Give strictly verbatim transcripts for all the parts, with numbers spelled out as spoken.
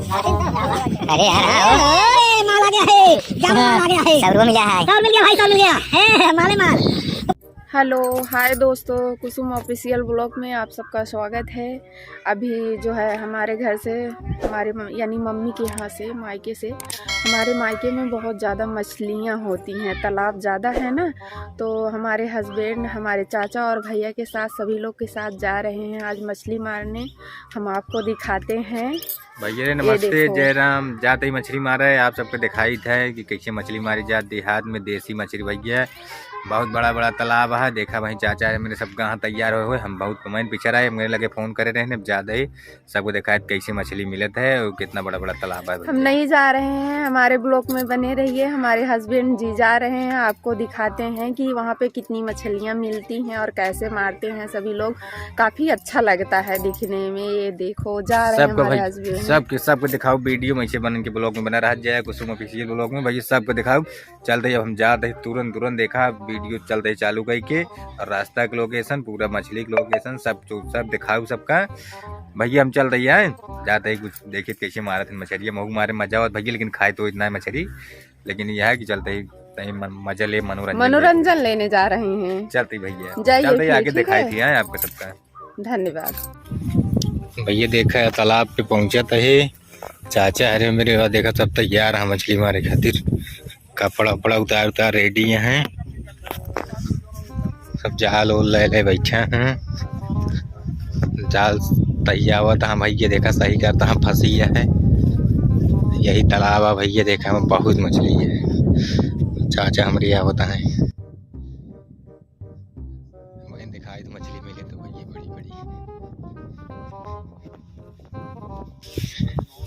अरे यार, हाँ, हो। ए, माल आ गया है, क्या माल आ गया है? सौ रुपया मिला है। सौ मिल गया भाई, सौ मिल गया। हे, हे, माले माल। हेलो, हाय दोस्तों, कुसुम ऑफिशियल ब्लॉग में आप सबका स्वागत है। अभी जो है हमारे घर से, हमारे म-, यानी मम्मी के यहाँ से, मायके से, हमारे मायके में बहुत ज़्यादा मछलियाँ होती हैं, तालाब ज़्यादा है ना, तो हमारे हस्बैंड हमारे चाचा और भैया के साथ, सभी लोग के साथ जा रहे हैं आज मछली मारने। हम आपको दिखाते हैं। भैया रे, ये नमस्ते, देखो। जय राम। जात ही मछली मारे, आप सबके दिखाई थे कि कैसे मछली मारी जात देहात में, देसी मछली भैया। बहुत बड़ा बड़ा तालाब है, देखा वहीं चाचा है मेरे सब कहाँ तैयार हुए हुए, हम बहुत कमाइन पीछे रहे, मेरे लगे फोन करे रहे, अब जात ही सबको दिखाई कैसे मछली मिलत है और कितना बड़ा बड़ा तालाब है हम भैया। नहीं जा रहे हैं, हमारे ब्लॉग में बने रहिए। हमारे हस्बैंड जी जा रहे हैं, आपको दिखाते हैं कि वहाँ पे कितनी मछलियाँ मिलती हैं और कैसे मारते हैं सभी लोग। काफी अच्छा लगता है दिखने में। ये देखो, जा रहे हैं सबको हमारे भाई, हस्बैंड। सबके, सबको दिखाओ वीडियो में, ऐसे बन के ब्लॉग में बना रहा जाए, कुसुम ऑफिशियल ब्लॉग में भैया सबको दिखाओ। चलते ही अब हम जाते हैं तुरंत, तुरंत देखा वीडियो चलते ही चालू करके, और रास्ता के लोकेशन, पूरा मछली के लोकेशन, सब चो-, सब दिखाओ सबका। भैया हम चलते ही आए, जाते ही कुछ देखित कैसे मारत हैं मछली, महू मारे मजा आवत भैया, लेकिन खाए तो इतना है मछली, लेकिन यह है कि चलते ही तहीं मन-, मजा ले, मनोरंजन ले। मनोरंजन लेने जा रहे हैं। चलते ही भैया, जाइए चलते ही फिर, आगे ठीक दिखाई है? दिया है आपको सबका। धन्यवाद। भैया देखा है तालाब पे पहुँचत है, चाचा हरे मेरे, और देखा सब तैयार है मछली मारे खातिर, कपड़ा उपड़ा उतार उतार रेडी हैं, सब जाल ओल ले ले बैठा हैं। जाल तैयावत है भैया, देखा सही करता है, फंसी है। यही तालाब है भैया, देखा में बहुत मछली है। चाचा हमरे आवत हैं, वहीं दिखाई तो मछली मिले तो भैया बड़ी बड़ी।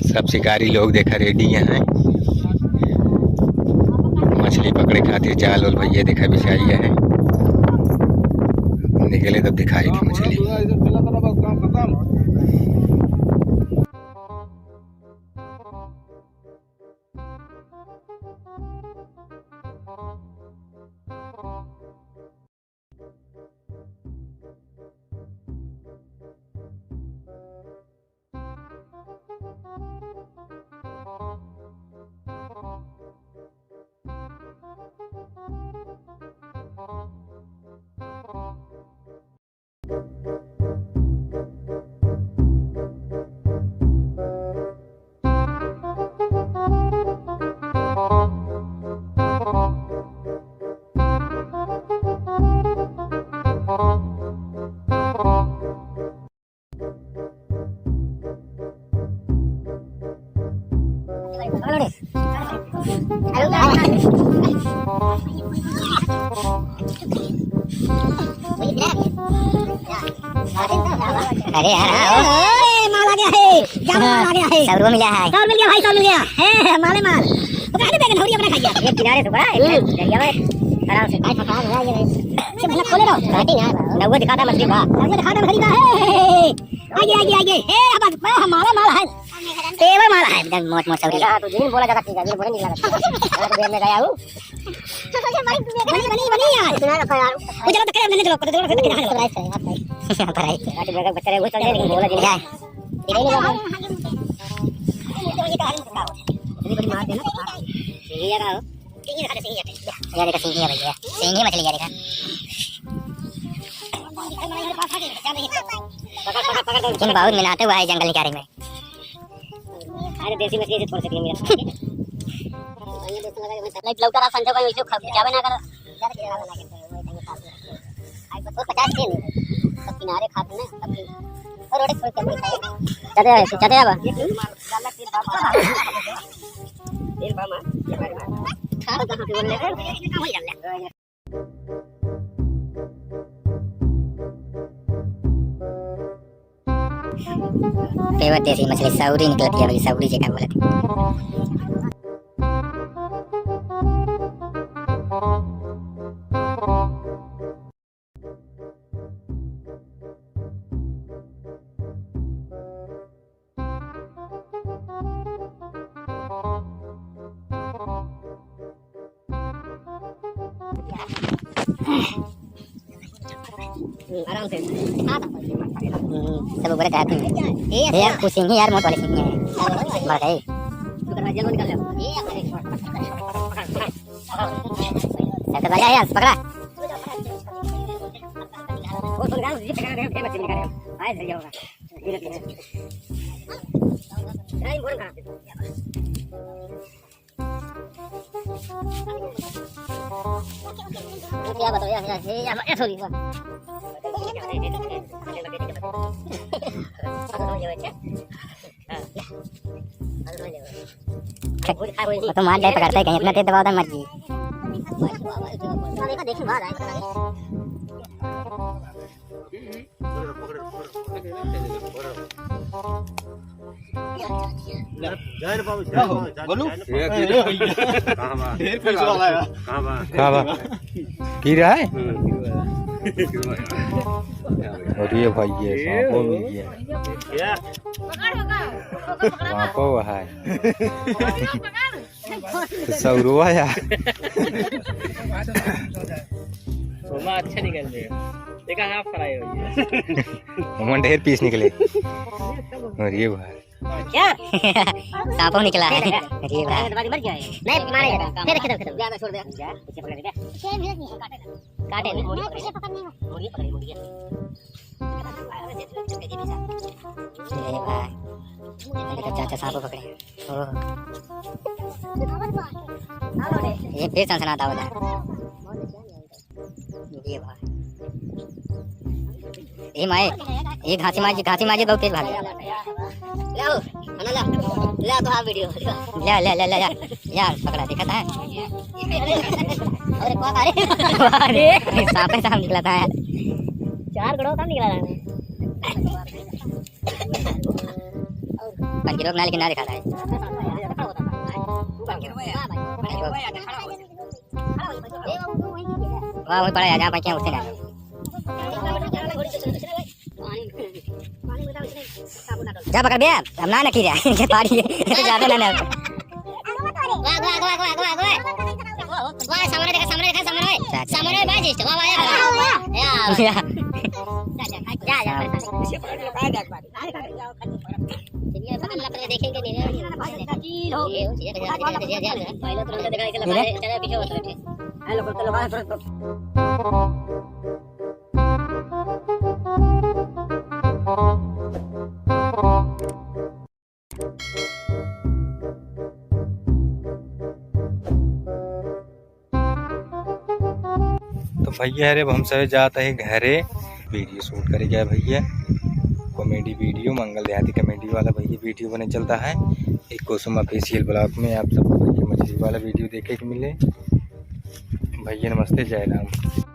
सब शिकारी लोग देखा रेडी हैं मछली पकड़े खातिर, जाल ओल भैया देखा बिछाई है, निकले तब दिखाई थी मछली। अरे यार, हाँ, हो। ए, माल आ गया है, क्या माल आ गया है? सौ रुपया मिला है। सौ मिल गया भाई, सौ मिल गया। हे, हे, माले माल। वो कहाँ से देगा? धौरी अपना खाइए। एक किनारे से पड़ा है, हम्म। दरिया में आराम से। भाई, फंसा हुआ ये। अच्छा, भला खोले रहो। काटी ना, नौवा दिखाता मछली का। नौवा दिखाता मछली का। हे, हे, हे, हे। आइए, आइए, आइए। हे, अब, अब हमारा माल है। तेवर माल है, एकदम मोट, मोट सौरी। हाँ, तो जिन बोला जाता ठीक है, जिन बोले नहीं लगा। मैं तो जेब में गया हूँ। बनी, बनी, बनी यार। इतना रखा यार। वो चलो, तो करे, मैंने चलो, कर दो, कर दो, कर दो। पर आई। बाकी मेरे बच्चे रहे, वो चल जाए, लेकिन बोला नहीं। क्या? इतनी बड़ी मार देना। ये रहा हो। ये देखा, सिंगी है भैया, सिंगी मछली है, देखा। लेकिन बहुत मिलाते हुआ है जंगल किनारे में। अरे, देसी मछली से थोड़ा सा कम मिला। लाइट लौटा रहा, संजय भाई, वैसे खा-, क्या बना कर? वो पचास के नहीं, सब किनारे खाते ना, सब और रोटी खोल के नहीं खाए। चले आए, चले आवा। खा तो कहाँ पे बोल रहे हैं? पेवर देसी मछली सौरी निकलती है भाई, सौरी जेका बोलत है। आराम से। हम्म, सब ऊपर जाते हैं। ये यार, कुछ सिंह है यार, मोट वाले सिंह है। बड़ा है। चल तो बजा यार, पकड़ा। क्या बताओ यार, यार, ये, यार, ऐसा हो गया। वो तो मार जाए, पकड़ता है कहीं, इतना तेज दबाव था, मर गई। जय बाबू, जय बाबू, जय बाबू। कहाँ बा? ढेर पैसा वाला है। कहाँ बा? कहाँ बा? की रहा है? हम्म। अरे भाई, ये सांपो मिल गया। सांपो है। तो सौरवा यार। ओमा अच्छा निकल जाए। देखा, हाफ फ्राई हो गया। ओमा ढेर पीस निकले। और ये भाई। क्या? सांपो निकला है। ये भाई। दबा के मर गया है। नहीं, मारे जाता। फिर खत्म, खत्म। ज्यादा छोड़ दे। जा, पीछे पकड़ ले। काटे नहीं। मुड़ी पकड़ ले। मुड़ी पकड़ ले, मुड़ी। ए भाई, देखो चाचा सांपो पकड़े। ओह। ये फिर सनसनाता हो जाए। ये भाई। ए माए, ये घासी माजी, घासी माजी बहुत तेज भागे। ले आओ, खाना ला। ले आओ तो आप वीडियो। ले, ले, ले, ले, ले। यार, पकड़ा, देखा था? अरे, कौन आ रहे? अरे, सांपे सांप निकला था यार। चार गड़ो का निकला था। पंजरों के नाल के ना दिखा रहा है। वाह, वही पड़ा है, जहाँ पर क्या उठते ना। जा पकड़ बे, हम ना, ना की रहा है, ये पारी है, ये तो ज्यादा ना, ना। वाह, वाह, वाह, वाह, वाह, वाह। वाह, सामने देखा, सामने देखा, सामने। सामने भाई, जिस, वाह, वाह, वाह। या। या। जा, जा, जा, जा। चलिए, पकड़ ला, पहले देखेंगे, नहीं, नहीं। ये, ये, ये, ये, ये, ये। पहले तो हमको दिखाई के लगा है, चलो, पीछे होता है। हेलो, बोलते लोग, हाँ, थोड़ा, थोड़ा। तो भैया, अरे, अब हम सब जात है घरे, वीडियो शूट करे गया भैया, कॉमेडी वीडियो, मंगल देहाती कॉमेडी वाला भैया वीडियो बने चलता है। एक कुसुम ऑफिशियल ब्लॉग में आप सबको भैया मछली वाला वीडियो देखे के मिले। भैया नमस्ते, जय राम।